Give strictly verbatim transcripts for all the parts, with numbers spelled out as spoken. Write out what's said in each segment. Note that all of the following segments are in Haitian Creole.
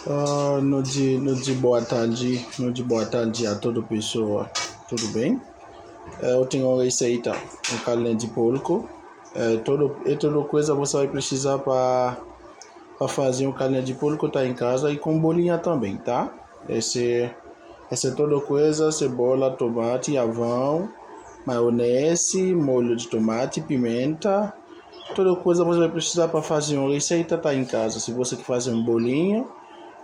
Ah, nou di, nou di boa tarde, nou di boa tarde a todo pessoa. Tudo bem? Eh, eu tenho uma receita, um carne de porco. Eh, todo, e todo coisa você vai precisar para fazer um carne de porco tá em casa e com bolinha também, tá? Esse, essa todo coisa, cebola, tomate, avão, maionese, molho de tomate, pimenta, todo coisa você vai precisar para fazer uma receita tá em casa. Se você quer fazer um bolinho,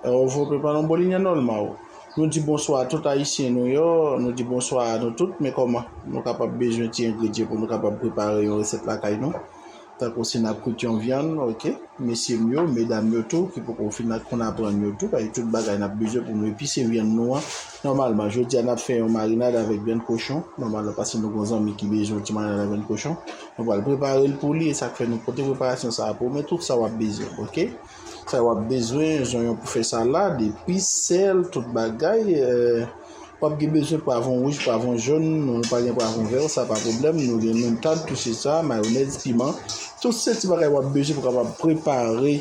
eu vou preparar um bolinho normal. Nou di bonswa a tout ayisyen nou yo, nou di bonswa a nou tout, men kòman nou kapab bezwen ti engredyan pou nou kapab prepare yon resèt lakay nou. Tankou si n ap kwit yon vyann, ok, mesye m yo, medam yo tou, ki poko fin konn aprann yo tou, paske tout bagay n ap bezwen pou nou epise vyann nou an. Nòmalman, jodi a n ap fè yon marinad avèk vyann kochon, nòmalman, paske nou gon zanmi ki bezwen yon ti marinad avèk vyann kochon. Nou pral prepare l pou li, e sa k fè nou pote preparasyon sa a pou ou, men tout sa w ap bezwen, ok? Sa w ap bezwen, zonyon pou fè salad, epis, sèl, tout bagay. Eh, w ap gen bezwen pwavwon wouj, pwavwon jòn, nou pa gen pwavwon vè, sa pa pwoblèm. Nou gen menm tad, tou se sa, mayonèz, piman. Tout se ti bagay w ap bezwen pou kapab prepare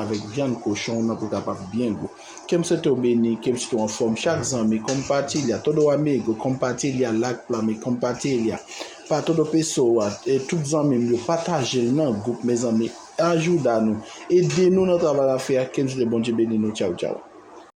avèk vyann kochon nan pou kapab byen gou. Ke m swete w beni, ke m swete w anfòm. Chak zanmi, compartilha. Todo amigo, compartilha, like, pa mi, compartilha. Pa todo pessoa, e tout zanmi m yo, pataje l nan gwoup, mezanmi. Ajuda nou. Ede nou nan travay n ap fè a. Ke Bondye beni nou. Tchaw, tchaw.